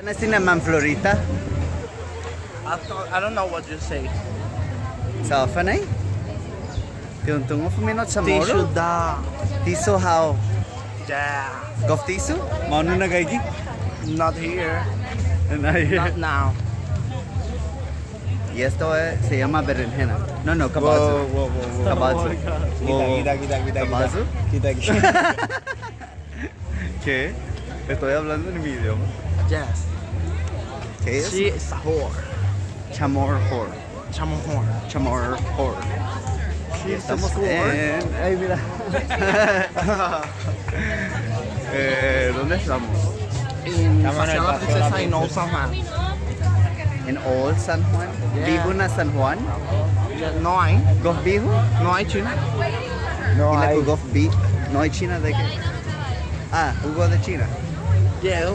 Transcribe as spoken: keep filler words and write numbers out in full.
Na'siña ni Ma'am Florita. I don't, I don't know what you say. Sa' håfa nai? Ti un tungo' fumino' Chamorro? Ti siuda. Ti siu hao? Yeah. Gof ti siu? Manu na gaige? Not here. Not here. Not now. Y esto es, se llama berenjena. No, no, kabazu. Wow, wow, wow, wow. Kabazu. Wow, wow. Kita, kita, kita, kita, kita. Kabazu? Kita, kita. ¿Qué? Estoy hablando en mi idioma. Yes. ¿Qué es? Chi sahor. Chamorro. Chamorro. Chamorro. Chi estamos sahor. En, ay, mira. Eh, ¿dónde estamos? En Paseo La Princesa, en Old San Juan. En Old San Juan? Yeah. Bihu na San Juan? Yeah, no hay. ¿Gof bihu? No hay China. No hay. Ilek-hu gof bi-, no hay China de qué? Ah, jugo de China. Yeah.